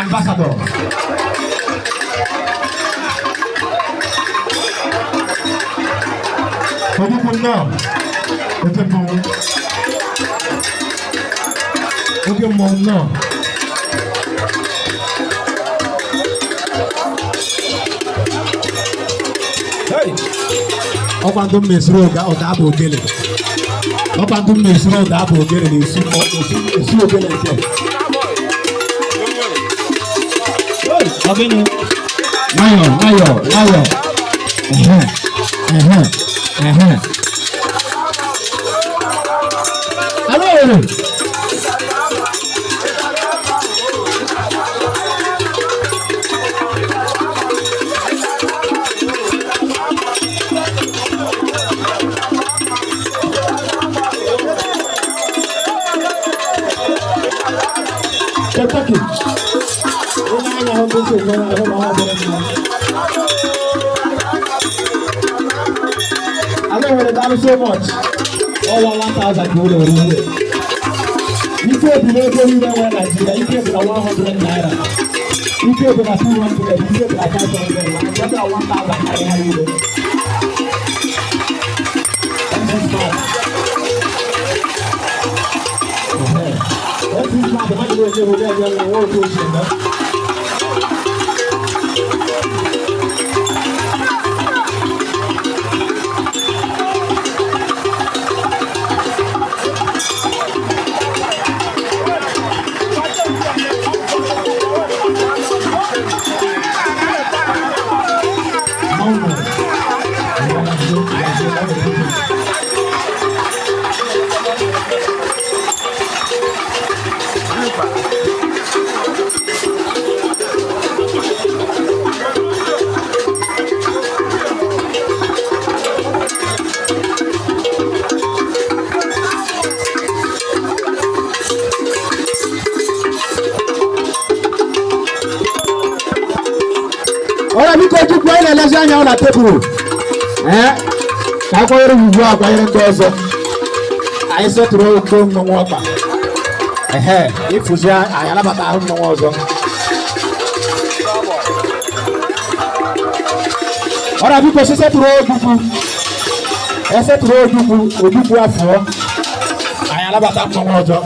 Ambassador. Ojukwu nnọọ, oke mmọnwụ. Oke mmọnwụ nnọọ. Hey! Ọkwa ndụ m mesiri ụga ụda abụ ogele. Ọkwa ndụ m mesiri ụda abụ ogele na-esi esi ogele nke. Hey! Ọ gịnị? Nwayọọ nwayọọ nwayọọ. Ehe ehe ehe. Alo Owerri. Kentucky. Onye anya hụ ndị si ekwe ahụ na ọ bụrụ mma. Ala Owerri, daalụ so much. Ọwa 1000 ka ụlọ eri ihe. Ike bi n'ego niile nwere Naịjirịa, ike bi na 100 naira. Ike bi na 200, ike bi na 500, na nke bi na 1000 karịa ha niile. MC Smart. Ehe. MC Smart, mmadụ na-enye obodo enye nwa otu o si eme. Mmanwụ. Ọ̀rẹ́ biko chukwu anyị na-elezi anya na tebụl ee ka a kwanyere ugwu a kwanyere ndị ọzọ anyị setụrụ oke mmọnwụ ọkpa ehe ịfụzi anyị anabata ahụ mmọnwụ ọzọ. Ọ̀rẹ́ biko si setụrụ ojukwu esetụrụ ojukwu ojukwu afọ anyị anabata mmọnwụ ọzọ.